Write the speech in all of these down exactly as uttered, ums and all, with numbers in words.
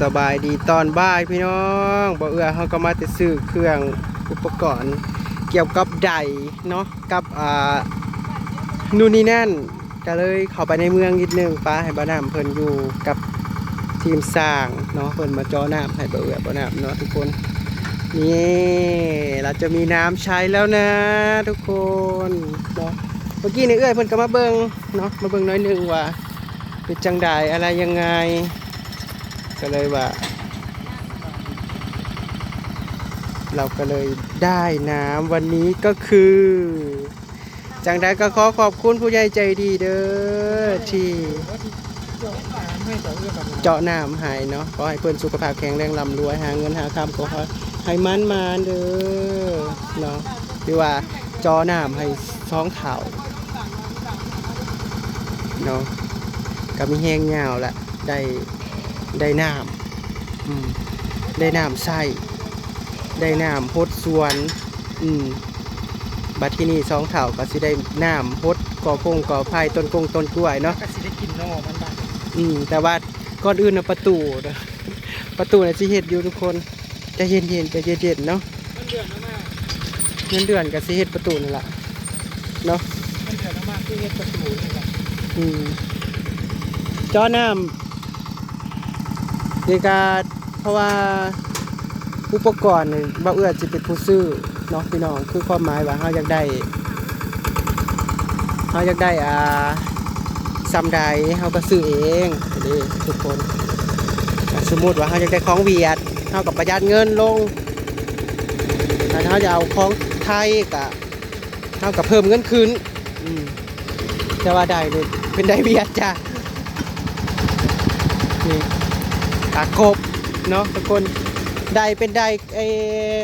สบายดีตอนบ่ายพี่น้อง บ่าวเอื้อเฮาก็มาแต่ซื้อเครื่องอุปกรณ์เกี่ยวกับไดเนาะ กับ อ่า นู่นนี่นั่น ก็เลยเข้าไปในเมืองนิดนึง ปะให้บ่าวน้ำเพิ่นอยู่กับทีมสร้างเนาะ เพิ่นมาเจาะน้ำให้บ่าวเอื้อบ่าวน้ำเนาะทุกคน นี่ เราจะมีน้ำใช้แล้วนะทุกคนเนาะ เมื่อกี้นี่เอื้อยเพิ่นก็มาเบิ่งเนาะ มาเบิ่งหน่อยหนึ่งว่าเป็นจังใดอะไรยังไง ก็เลยว่า เราก็เลยได้น้ำวันนี้ก็คือ จังใดก็ขอขอบคุณผู้ใหญ่ใจดีเด้อที่เจาะน้ำให้เนาะ ขอให้เพิ่นสุขภาพแข็งแรงร่ำรวย หาเงินหาคำก็ขอให้มันมานเด้อเนาะ หรือว่าเจาะน้ำให้สองเฒ่าเนาะ ก็มีแฮงยาวละ ได้ ได้น้ำ อืม ได้น้ำใช้ ได้น้ำหดสวน อืม บัดที่นี่สองเฒ่าก็สิได้น้ำหดกอพงกอไผ่ ต้นกงต้นกล้วยเนาะ ก็สิได้กินหน่อมันบาด อืม แต่ว่าก่อนอื่นนะประตูนะ ประตูน่ะสิเฮ็ดอยู่ทุกคน ใจเย็นๆ ใจเย็นๆ เนาะ เงินเดือนเอามา เงินเดือนก็สิเฮ็ดประตูนั่นล่ะเนาะ เงินเดือนเอามาคือเฮ็ดประตูนี่แหละ อืม เจาะน้ำ นี่ก็เพราะว่าอุปกรณ์นี่บ่าวเอื้อสิเป็นผู้ซื้อเนาะพี่น้อง คือความหมายว่าเฮาอยากได้ เฮาอยากได้ อ่า ส่ำใดเฮาก็ซื้อเองเด้ทุกคน สมมุติว่าเฮาอยากได้ของเวียด เฮาก็ประหยัดเงินลง ถ้าเฮาจะเอาของไทยก็ เฮาก็เพิ่มเงินขึ้น อืม แต่ว่าได้นี่เป็นได้เวียดจ้ะ นี่ก็ครบเนาะทุกคน ได้เป็นได้ เอ่อ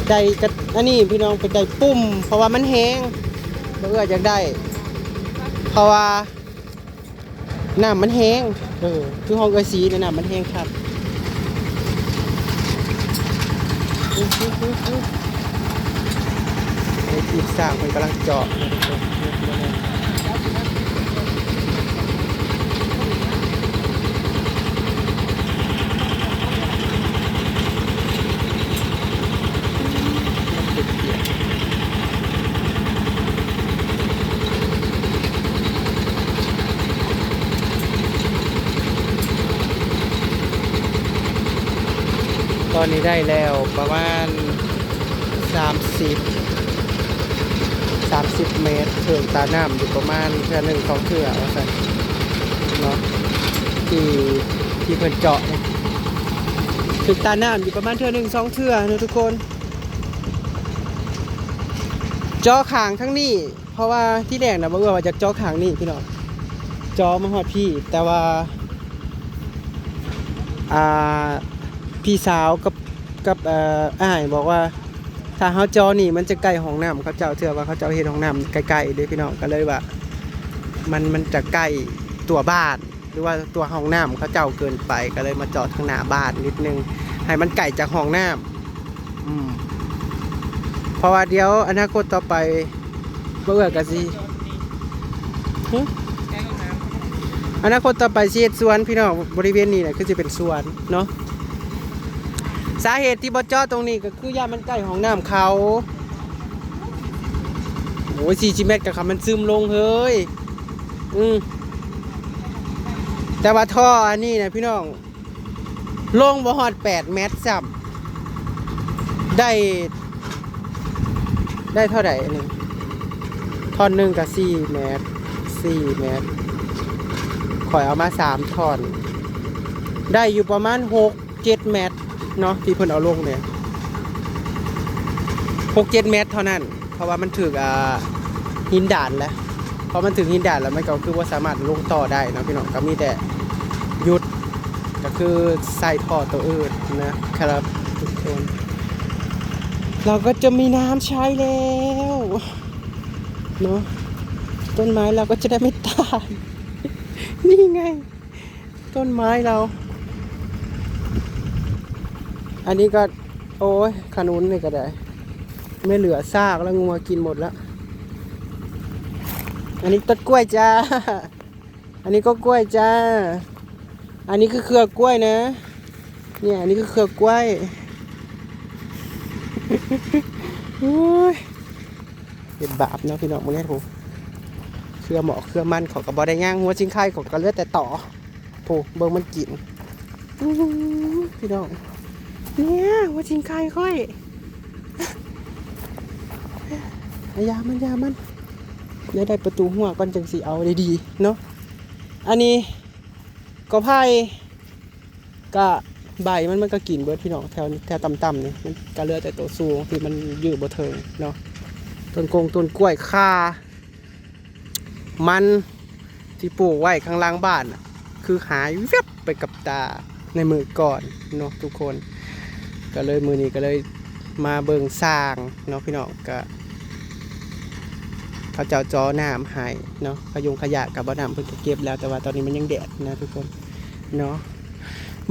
ได้กะ อันนี้พี่น้องเป็นได้ปุ่ม เพราะว่ามันแฮง บ่าวเอื้ออยากได้ เพราะว่า น้ำมันแฮง เออ คือของเอื้อยสีเนี่ยน้ำมันแฮงคัก ไอ้ทีมสร้างเพิ่นกำลังเจาะนะทุกคน ตอนนี้ได้แล้วประมาณสามสิบ สามสิบเมตร เถิงตาน้ำอยู่ประมาณเทื่อหนึ่งสองเทื่อว่าซั่นเนาะ ที่ ที่เพิ่นเจาะเนี่ย เถิงตาน้ำอยู่ประมาณเทื่อหนึ่งสองเทื่อนะทุกคน เจาะข้างทั้งนี้ เพราะว่าที่แรกนะบ่าวเอื้อว่าอยากเจาะข้างนี้พี่น้อง เจาะมาฮอดพี้ แต่ว่า อ่า พี่สาวกับ กับ เอ่อ อ้ายบอกว่า ถ้าเฮาเจาะนี่มันจะใกล้ห้องน้ำเขาเจ้า เทื่อว่าเขาเจ้าเฮ็ดห้องน้ำใกล้ๆเด้พี่น้อง ก็เลยว่า มัน มันจะใกล้ตัวบ้าน หรือว่าตัวห้องน้ำเขาเจ้าเกินไป ก็เลยมาเจาะทางหน้าบ้านนิดนึง ให้มันไกลจากห้องน้ำ อืม เพราะว่าเดี๋ยวอนาคตต่อไป บ่าวเอื้อก็สิ หึ อนาคตต่อไปสิเฮ็ดสวนพี่น้อง บริเวณนี้น่ะคือสิเป็นสวนเนาะ สาเหตุที่บ่เจาะตรงนี้ก็คือย่านมันใกล้ห้องน้ำเขา โอ้ย สี่สิบเมตรก็คันมันซึมลงเฮ้ย อืม แต่ว่าท่ออันนี้นะพี่น้อง ลงบ่ฮอดแปดเมตรซ้ำ ได้ ได้เท่าใดอันนี้ ท่อนหนึ่งก็สี่เมตร สี่เมตร ข้อยเอามาสามท่อน ได้อยู่ประมาณหกเจ็ดเมตรเนาะ ที่เพิ่นเอาลงเนี่ย หกเจ็ดเมตรเท่านั้น เพราะว่ามันถืก อ่า หินดานแล้ว พอมันถืกหินดานแล้วมันก็คือบ่สามารถลงต่อได้เนาะพี่น้อง ก็มีแต่หยุด ก็คือใส่ท่อตัวอื่นนะครับทุกคน เราก็จะมีน้ำใช้แล้วเนาะ ต้นไม้เราก็จะได้ไม่ตาย นี่ไง ต้นไม้เรา อันนี้ก็ โอ้ย ขนุนนี่ก็ได้ ไม่เหลือซากแล้ว งัวกินหมดแล้ว อันนี้ต้นกล้วยจ้า อันนี้ก็กล้วยจ้า อันนี้คือเครือกล้วยนะ เนี่ย อันนี้คือเครือกล้วย โอ้ย เป็นบาปเนาะพี่น้อง มื้อนี้ โห เครือหมอกเครือมันเขาก็บ่ได้ย่าง หัวชิงไคเขาก็เหลือแต่ตอ โห เบิ่งมันกิน อื้อหือ พี่น้อง เนี่ย หัวชิงไคข้อย อย่ามัน อย่ามัน เดี๋ยวได้ประตูหัวก่อนจังสิเอาดีๆเนาะ อันนี้ กอไผ่ กะใบมัน มันก็กินเบิดพี่น้อง แถว แถวต่ำๆนี่ มันก็เหลือแต่ตัวสูงที่มันยืดบ่เถิงเนาะ ต้นกงต้นกล้วย ข่า มันที่ปลูกไว้ข้างหลังบ้านน่ะ คือหายแวบไปกับตาในมื้อก่อนเนาะทุกคน ก็เลยมื้อนี้ก็เลยมาเบิ่งส่างเนาะพี่น้อง ก็ เขาเจ้าจ่อน้ำให้เนาะ ขยงขยะกับบ่น้ำเพิ่นก็เก็บแล้ว แต่ว่าตอนนี้มันยังแดดนะทุกคนเนาะ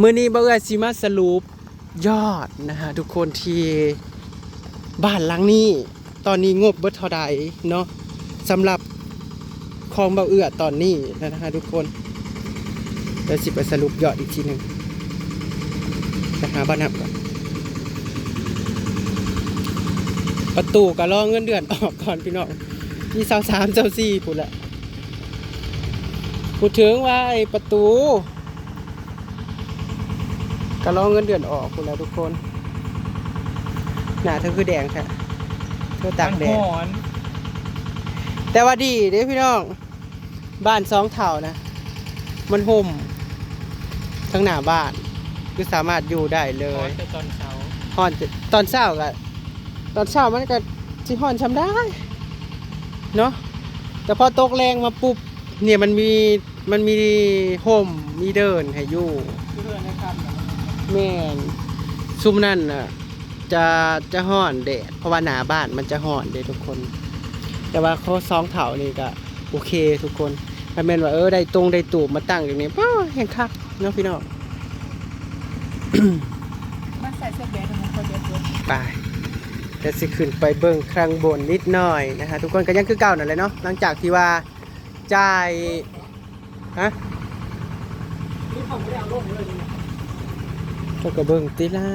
มื้อนี้บ่าวเอื้อยสิมาสรุปยอดนะฮะทุกคน ที่บ้านหลังนี้ ตอนนี้งบเบิดเท่าใดเนาะ สำหรับของบ่าวเอื้อยตอนนี้นะฮะทุกคน เดี๋ยวสิไปสรุปยอดอีกทีหนึ่ง ไปหาบ่าวน้ำก่อน ประตูก็รอเงินเดือนออกก่อนพี่น้อง มีซาวสาม ซาวสี่พู้นแหละ พูดถึงว่าไอ้ประตู ก็รอเงินเดือนออกพู้นแหละทุกคน หน้าเธอคือแดงแท้ เธอตากแดด มันฮ้อน แต่ว่าดีเด้พี่น้อง บ้านสองเฒ่านะ มันห่ม ทั้งหน้าบ้าน คือสามารถอยู่ได้เลย ฮ้อนแต่ตอนเช้า ฮ้อนแต่ตอนเช้าก็ ตอนเช้ามันก็สิฮ้อนช่ำได้เนาะ แต่พอตกแลงมาปุ๊บ เนี่ยมันมี มันมีห่ม มีเดินให้อยู่ คือเดินได้ครับ แม่น ซุมนั่นน่ะ จะ จะฮ้อนแดด เพราะว่าหน้าบ้านมันจะฮ้อนเด้ทุกคน แต่ว่าเขาสองเฒ่านี่ก็โอเคทุกคน ถ้าแม่นว่า เออ ได้ตรงได้ตูบมาตั้งอย่างนี้ ป้า แฮงคักเนาะพี่น้อง มาใส่เสื้อแบรนด์ของเขาเดี๋ยวเดี๋ยว ไป เดี๋ยวสิขึ้นไปเบิ่งข้างบนนิดหน่อยนะฮะ ทุกคน ก็ยังคือเก่านั่นแหละเนาะ หลังจากที่ว่าจ่าย ฮะ นี่เขาไม่ได้เอาลงเลยนี่ เจ้าก็เบิ่งติล่า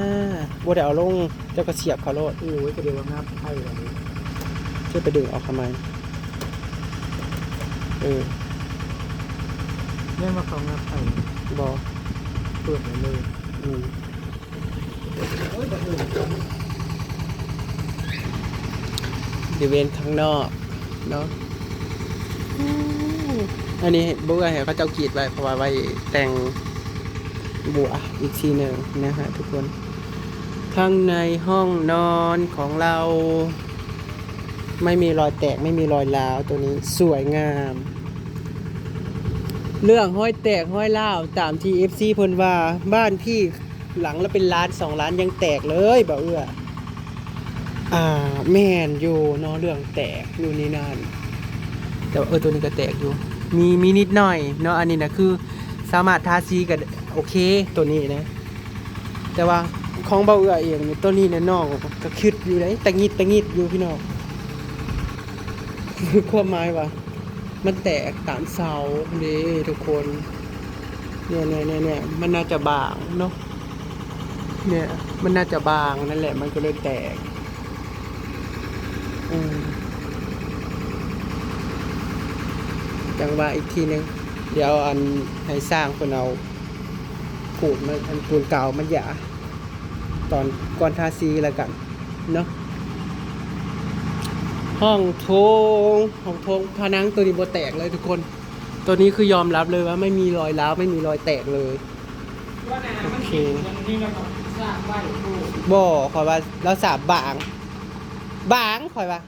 บ่ได้เอาลง เจ้าก็เสียบเขาโลด โอ้ย ก็เดี๋ยวว่างับไพ่วันนี้ เจ้าไปดึงออกทำไม เออ เนี่ยมาเขางับไพ่ บ่ เปิดไว้เลย อืม บริเวณข้างนอกเนาะ อันนี้บ่เอื้อยให้เขาเจ้ากรีดไว้ เพราะว่าไว้แต่งบั้วอีกทีหนึ่งนะฮะทุกคน ข้างในห้องนอนของเรา ไม่มีรอยแตก ไม่มีรอยร้าว ตัวนี้สวยงาม เรื่องฮอยแตกฮอยร้าว ตามที่ เอฟซี เพิ่นว่า บ้านพี่หลังละเป็นล้านสองล้านยังแตกเลย บ่าวเอื้อย อ่า แม่นอยู่เนาะ เรื่องแตกนู่นนี่นั่น แต่ว่า เออ ตัวนี้ก็แตกอยู่ มี มีนิดหน่อยเนาะ อันนี้นะคือสามารถทาสีก็โอเค ตัวนี้นะ แต่ว่าของบ่าวเอื้อยเองนี่ ตัวนี้นะน้องก็คิดอยู่เด้ ตะหงิดตะหงิดอยู่พี่น้อง คือความหมายว่า มันแตกตามเสาเด้ทุกคน เนี่ย เนี่ย เนี่ย เนี่ย มันน่าจะบางเนาะ เนี่ย มันน่าจะบางนั่นแหละ มันก็เลยแตก อืม จั่งว่าอีกทีหนึ่ง เดี๋ยวอันให้ช่างเพิ่นเอาปูนมา อันปูนกาวมาหยา ตอนก่อนทาสีแล้วกันเนาะ ห้องโถง ห้องโถง ผนังตัวนี้บ่แตกเลยทุกคน ตัวนี้คือยอมรับเลยว่าไม่มีรอยร้าว ไม่มีรอยแตกเลย ว่าน้ำมัน โอเค มันนี่แล้วก็สร้างไว้อยู่ บ่ ข้อยว่าเราสาบบาง บาง ข้อยว่า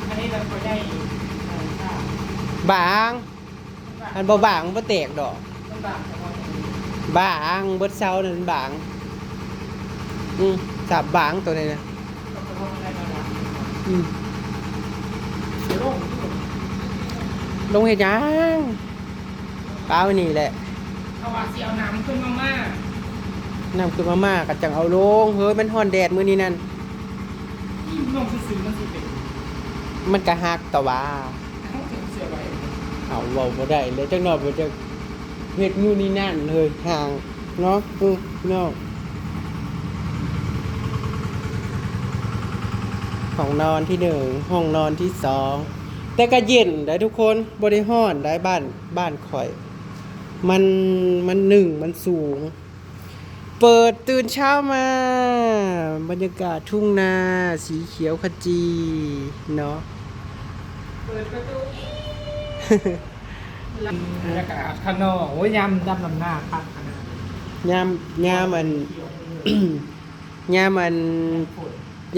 อันนี้เราก็ได้ เอ่อ สร้าง บาง อันบ่บางมันบ่แตกดอก มันบางเฉพาะตรงนี้ บาง เบิดเสานั่นบาง อืม สาบบางตัวนี้นะ ก็เฉพาะมันได้แล้วนะ อืม เดี๋ยวลง ลงเฮ็ดหยัง ปาไว้นี่แหละ เขาว่าสิเอาน้ำขึ้นมาม่า น้ำขึ้นมาม่าก็จั่งเอาลง เฮ้ย มันฮ้อนแดดมื้อนี้นั่น อืม ลงซื่อๆมันสิเป็น มันก็ฮักแต่ว่า เอาเสียไว้ เอา เว้าบ่ได้เลย จักหน่อยบ่จัก เฮ็ดอยู่นี่นั่นเลย ห่างเนาะ อือ พี่น้อง ห้องนอนที่หนึ่ง ห้องนอนที่สอง แต่ก็เย็นได้ทุกคน บ่ได้ร้อนได้ บ้าน บ้านข่อย มัน มันหนึ่ง มันสูง เปิดตื่นเช้ามา บรรยากาศทุ่งนาสีเขียวขจีเนาะ เปิดประตู แล้วก็อาบข้างนอก โอ้ย ยามดำนำหน้าคักขนาด ยาม ยามอัน ยามอัน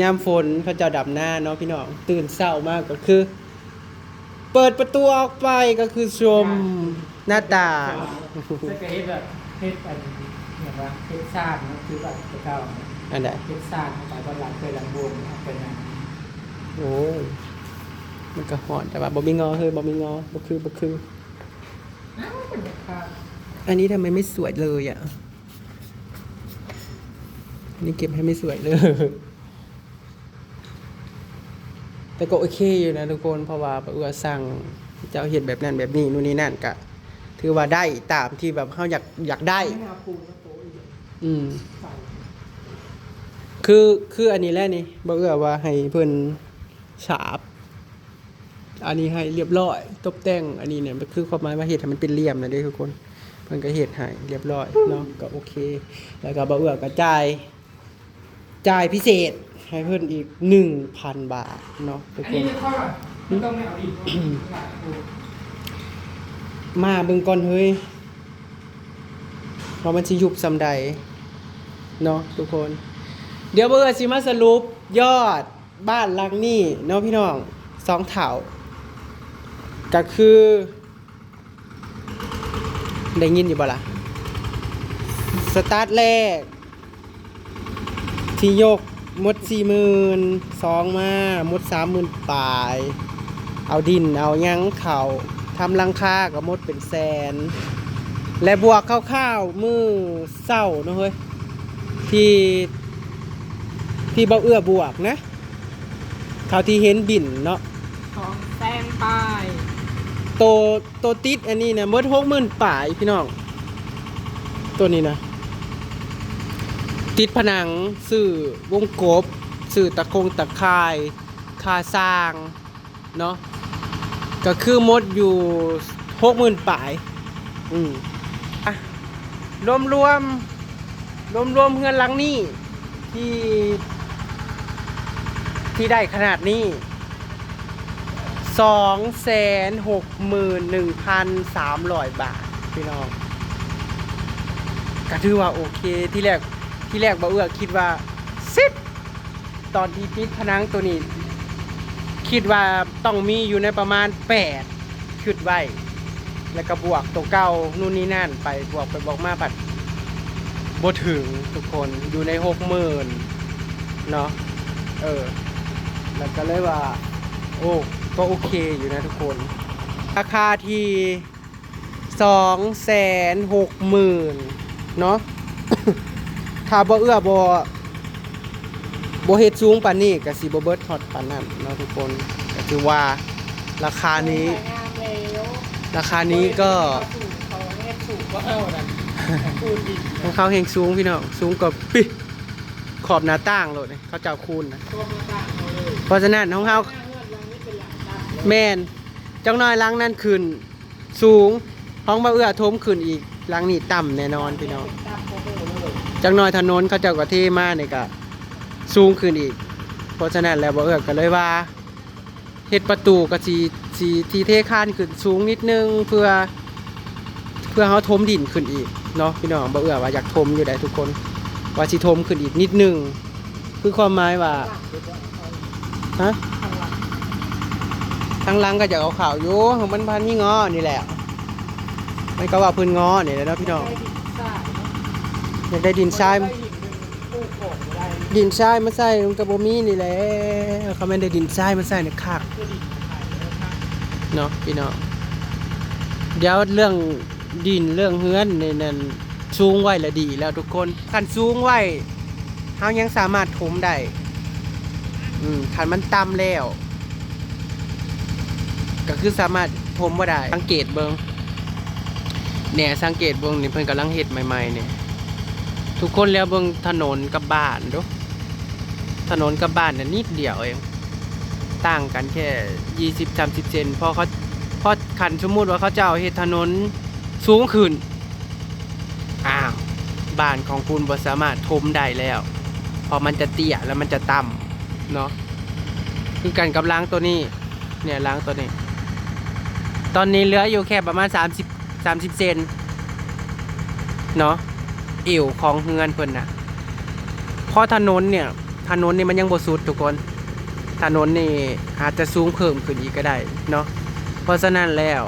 ยามฝนเขาเจ้าดำนาเนาะพี่น้อง ตื่นเช้ามาก็คือ เปิดประตูออกไปก็คือชมหน้าต่าง ใส่กระเฮ็ดแบบ เฮ็ดอัน แบบว่าเฮ็ดซ่านเนาะ คือแบบเก่า อันใด เฮ็ดซ่านเข้าไป บ่หลังเคยหลังบวงเอาไปนั่ง โอ้ย มันก็ฮ้อน แต่ว่าบ่มีงอ เฮ้ย บ่มีงอ บ่คือ บ่คือ อ้าว มันจะพา อันนี้ทำไมไม่สวยเลยอะ อันนี้เก็บให้ไม่สวยเลย แต่ก็โอเคอยู่นะทุกคน เพราะว่าบ่าเอื้อสั่งเจ้าเฮ็ดแบบนั้นแบบนี้ นู่นนี่นั่น ก็ถือว่าได้ตามที่แบบเฮาอยาก อยากได้ ไม่เอาปูนมาโต๊ะอีก อืม ใส่ คือ คืออันนี้แหละนี่ บ่าเอื้อว่าให้เพิ่นฉาบ อันนี้ให้เรียบร้อย ตบแต่ง อันนี้เนี่ย มันคือความหมายว่าเฮ็ดให้มันเป็นเหลี่ยมนะเด้ทุกคน เพิ่นก็เฮ็ดให้เรียบร้อยเนาะ ก็โอเค แล้วก็บ่าเอื้อก็จ่าย จ่ายพิเศษให้เพิ่นอีก หนึ่งพัน บาทเนาะทุกคน มาเบิ่งก่อนเฮ้ย ว่ามันสิยุบส่ำใดเนาะทุกคน เดี๋ยวบ่าเอื้อสิมาสรุปยอดบ้านหลังนี้เนาะพี่น้อง สองเฒ่า ก็คือ ได้ยินอยู่บ่ล่ะ สตาร์ทแรก ที่ยกหมด สี่หมื่น สองมาหมด สามหมื่น ปลาย เอาดินเอาหยังเข้า ทำหลังคาก็หมดเป็นแสน และบวกคร่าวๆ มื้อเช้าเนาะเฮ้ย ที่ ที่บ่าเอื้อบวกนะ เท่าที่เห็นบินเนาะ สองแสนปลาย โต โตติดอันนี้นะหมด หกหมื่น ปลายพี่น้อง ตัวนี้นะ ติดผนัง ซื้อวงกบ ซื้อตะคงตะข่าย ค่าสร้างเนาะ ก็คือหมดอยู่ หกหมื่น ปลาย อืม อ่ะ รวมๆ รวมๆ เฮือนหลังนี้ ที่ ที่ได้ขนาดนี้ สองแสนหกหมื่นหนึ่งพันสามร้อย บาท พี่น้อง ก็ถือว่าโอเค ที่แรก ที่แรกบ่าเอื้อคิดว่า สิบ ตอนที่ติดผนังตัวนี้ คิดว่าต้องมีอยู่ในประมาณ แปด คิดไว้ แล้วก็บวกตัวเก่า นู่นนี่นั่นไป บวกไปบวกมา บัดบ่ถึงทุกคน อยู่ใน หกหมื่น เนาะ เออ แล้วก็เลยว่า โอ้ ก็โอเคอยู่นะทุกคน ราคาที่ สองแสนหกหมื่น เนาะ ถ้าบ่าเอื้อบ่ บ่เฮ็ดสูงปานนี้ก็สิบ่เบิดฮอดปานนั้นเนาะทุกคน ก็ถือว่าราคานี้ สวยงามแล้ว ราคานี้ก็ เขาสูง เขาเฮ็ดสูงกว่าเฮานั่น พูดอีก ของเขาแฮงสูงพี่น้อง สูงกว่าปิ ขอบหน้าต่างโลดนี่ เขาเจ้าคูณนะ ท่วมหน้าต่างเขาเลย เพราะฉะนั้นของเฮา หน้าเฮือนหลังนี้เป็นหลังต่ำเลย แม่น จักหน่อยหลังนั้นขึ้น สูง ของบ่าเอื้อถมขึ้นอีก หลังนี้ต่ำแน่นอนพี่น้อง ต่ำกว่าหมู่เลย จักหน่อยถนนเขาเจ้าก็เทมานี่ก็สูงขึ้นอีก เพราะฉะนั้นแล้วบ่าเอื้อก็เลยว่า เฮ็ดประตูก็สิ สิ สิเทคานขึ้นสูงนิดนึง เพื่อ เพื่อเฮาถมดินขึ้นอีกเนาะพี่น้อง บ่าเอื้อว่าอยากถมอยู่ได้ทุกคน ว่าสิถมขึ้นอีกนิดนึง คือความหมายว่า ฮะ ทางหลังก็อยากเอาเข้าอยู่ มันบ่ทันมีงอนี่แหละ มันก็ว่าเพิ่นงอนี่แหละเนาะพี่น้อง ได้ดินทรายเนาะ อยากได้ดินทราย มันได้หินเป็น ปลูกของบ่ได้ ดินทรายมาใส่มันก็บ่มีนี่แหละ เขาแม่นได้ดินทรายมาใส่นี่คัก คือดินขายแล้วคัก เนาะพี่น้อง เดี๋ยวเรื่องดินเรื่องเฮือนนี่นั่น สูงไว้ละดีแล้วทุกคน คันสูงไว้ เฮายังสามารถถมได้ อืม คันมันต่ำแล้ว ก็คือสามารถถมบ่ได้ สังเกตเบิ่ง เนี่ยสังเกตเบิ่งนี่ เพิ่นกำลังเฮ็ดใหม่ๆเนี่ย ทุกคนแล้วเบิ่งถนนกับบ้านดู ถนนกับบ้านเนี่ยนิดเดียวเอง ต่างกันแค่ยี่สิบสามสิบเซน พอเขา พอคันสมมุติว่าเขาเจ้าเฮ็ดถนนสูงขึ้น อ้าว บ้านของคุณบ่สามารถถมได้แล้ว เพราะมันจะเตี้ยแล้วมันจะต่ำเนาะ คือกันกับหลังตัวนี้ เนี่ยหลังตัวนี้ ตอนนี้เหลืออยู่แค่ประมาณสามสิบ สามสิบเซนเนาะ เอวของเฮือนเพิ่นน่ะ เพราะถนนเนี่ย ถนนนี่มันยังบ่สุดทุกคน ถนนนี่อาจจะสูงเพิ่มขึ้นอีกก็ได้เนาะ เพราะฉะนั้นแล้ว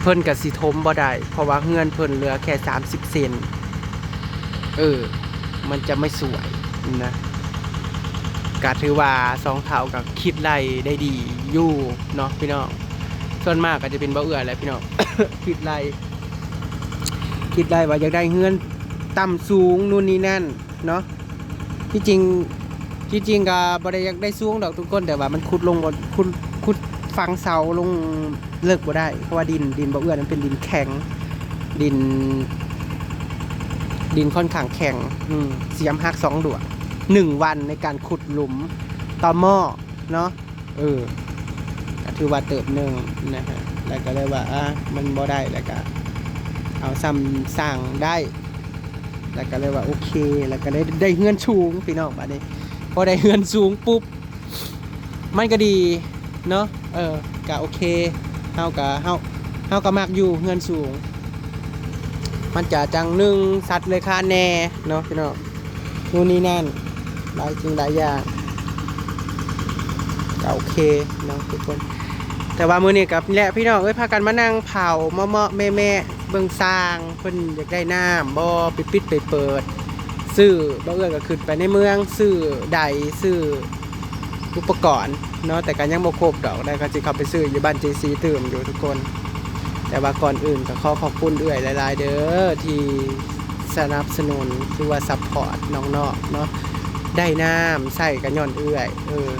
เพิ่นก็สิถมบ่ได้ เพราะว่าเฮือนเพิ่นเหลือแค่สามสิบเซน เออ มันจะไม่สวยนะ ก็ถือว่าสองเฒ่าก็คิดไล่ได้ดีอยู่เนาะพี่น้อง ส่วนมากก็จะเป็นบ่าวเอื้อแหละพี่น้อง คิดไล่ คิดไล่ว่าอยากได้เฮือนต่ำสูงนู่นนี่นั่นเนาะ ที่จริง ที่จริงก็บ่ได้อยากได้สูงดอกทุกคน แต่ว่ามันขุดลงบ่ ขุด ขุดฝังเสาลงเลิกบ่ได้ เพราะว่าดิน ดินบ่าวเอื้อมันเป็นดินแข็ง ดิน ดินค่อนข้างแข็ง อืม เสียมหักสองด้วง หนึ่งวันในการขุดหลุมต่อหม้อเนาะ เออ ก็ถือว่าเติบหนึ่งนะฮะ แล้วก็เลยว่า อ่ะ มันบ่ได้ แล้วก็เอาส่ำสร้างได้ แล้วก็เลยว่าโอเค แล้วก็ได้ ได้เฮือนสูงพี่น้อง บัดนี้ พอได้เฮือนสูงปุ๊บ มันก็ดีเนาะ เออ ก็โอเค เฮาก็ เฮา เฮาก็มักอยู่เฮือนสูง มันจะจั่งหนึ่ง สัตว์เลื้อยคลานแน่เนาะพี่น้อง นู่นนี่นั่น หลายสิ่งหลายอย่าง ก็โอเคเนาะทุกคน แต่ว่ามื้อนี้ก็แหละพี่น้องเอ้ย พากันมานั่งเผาเมาะๆแมะๆ เบิ่งสร้าง เพิ่นอยากได้น้ำบ่ ไปปิดไปเปิด ซื้อ บ่าวเอื้อก็ขึ้นไปในเมือง ซื้อไดร์ ซื้ออุปกรณ์เนาะ แต่ก็ยังบ่ครบดอก แล้วก็สิเข้าไปซื้ออยู่บ้านเจซีตื่มอยู่ทุกคน แต่ว่าก่อนอื่นก็ขอขอบคุณเอื้อยหลายๆเด้อ ที่สนับสนุน หรือว่าซัพพอร์ตน้องๆเนาะ ได้น้ำใช้ก็ย้อนเอื้อย เออ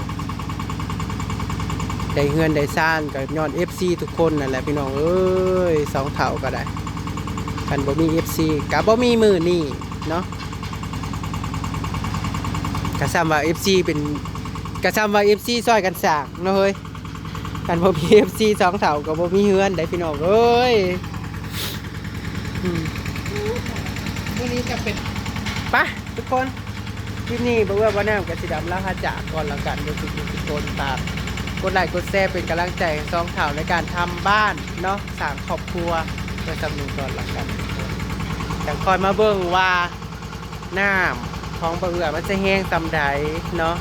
ได้เฮือนได้ซานก็ย้อนเอฟซีทุกคนนั่นแหละพี่น้องเอ้ย สองเฒ่าก็ได้ คันบ่มีเอฟซีก็บ่มีมื้อนี้เนาะ ก็ซ้ำว่าเอฟซีเป็น ก็ซ้ำว่าเอฟซีซ่อยกันสร้างเนาะเฮ้ย คันบ่มีเอฟซีสองเฒ่าก็บ่มีเฮือนได้พี่น้องเอ้ย อืม มื้อนี้จะเป็น ไป ทุกคน คลิปนี้บ่าวเอื้อบ่าวน้ำก็สิดำลาพาจากก่อนแล้วกัน เด้อทุกๆทุกคน ฝากกดไลค์กดแชร์เป็นกำลังใจให้สองเฒ่าในการทำบ้านเนาะ สร้างครอบครัว ไว้ส่ำนี้ก่อนแล้วกันทุกคน จั่งค่อยมาเบิ่งว่าน้ำของบ่าวเอื้อมันจะแฮงส่ำใดเนาะ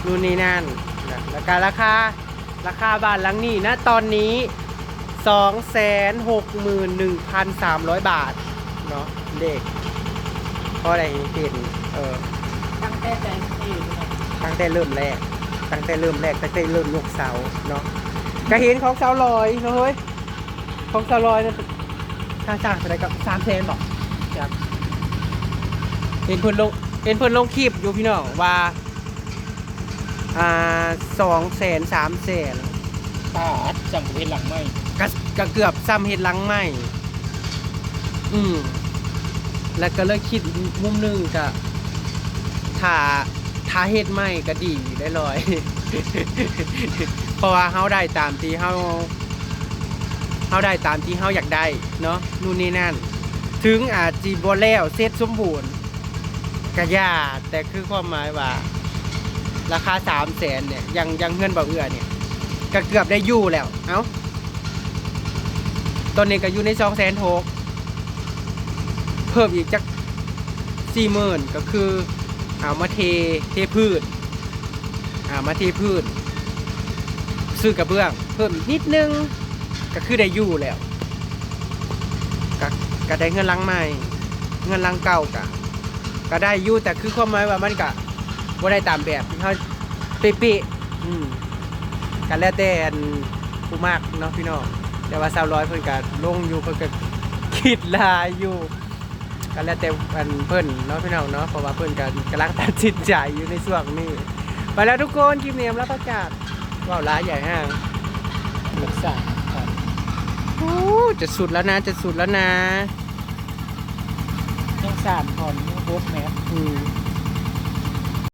นู่นนี่นั่นนะ แล้วก็ราคา ราคาบ้านหลังนี้นะ ตอนนี้ สองแสนหกหมื่นหนึ่งพันสามร้อยบาทเนาะ เด้ พอได้เห็น เออ ตั้งแต่แสนสี่ ตั้งแต่เริ่มแรก ตั้งแต่เริ่มแรก ตั้งแต่เริ่มยกเสาเนาะ ก็เห็นของสาวลอยเนาะเฮ้ย ของสาวลอยนะ ค่าจ้างเท่าไหร่ก็ สามแสนบอก ครับ เห็นเพิ่นลง เห็นเพิ่นลงคลิปอยู่พี่น้องว่า อ่า สองแสน สามแสน ปาด ส่ำเฮ็ดหลังใหม่ ก็ ก็เกือบส่ำเฮ็ดหลังใหม่ อืม แล้วก็เลยคิดมุมหนึ่งก็ ถ้า ถ้าเฮ็ดใหม่ก็ดีได้ลอย เพราะว่าเฮาได้ตามที่เฮา เฮาได้ตามที่เฮาอยากได้เนาะ นู่นนี่นั่น ถึงอาจสิบ่แล้วเสร็จสมบูรณ์ กะย่า แต่คือความหมายว่า ราคา สามแสน เนี่ย อย่าง อย่างเฮือนบ่าวเอื้อเนี่ย ก็เกือบได้อยู่แล้ว เอ้า ตอนนี้ก็อยู่ใน สองแสนหก เพิ่มอีกจัก สี่หมื่น ก็คือ เอามาเท เทพื้น อ่า มาเทพื้น ซื้อกระเบื้อง เพิ่มอีกนิดนึง ก็คือได้อยู่แล้ว ก็ ก็ได้เฮือนหลังใหม่ เฮือนหลังเก่าก็ ก็ได้อยู่ แต่คือความหมายว่ามันก็บ่ได้ตามแบบที่เฮาเป๊ะๆ อืม ก็แล้วแต่อันผู้มักเนาะพี่น้อง แต่ว่าสาวลอยเพิ่นก็ลงอยู่ เพิ่นก็คิดหลายอยู่ ก็แล้วแต่อันเพิ่นเนาะพี่น้องเนาะ เพราะว่าเพิ่นก็กำลังตัดสินใจอยู่ในช่วงนี้ ไปแล้วทุกคน คลิปนี้ลาพาจาก เว้าหลายใหญ่ห้าง รักษาครับ โอ้ จะสุดแล้วนะ จะสุดแล้วนะ ยังสามท่อนยังหกแมตร อืม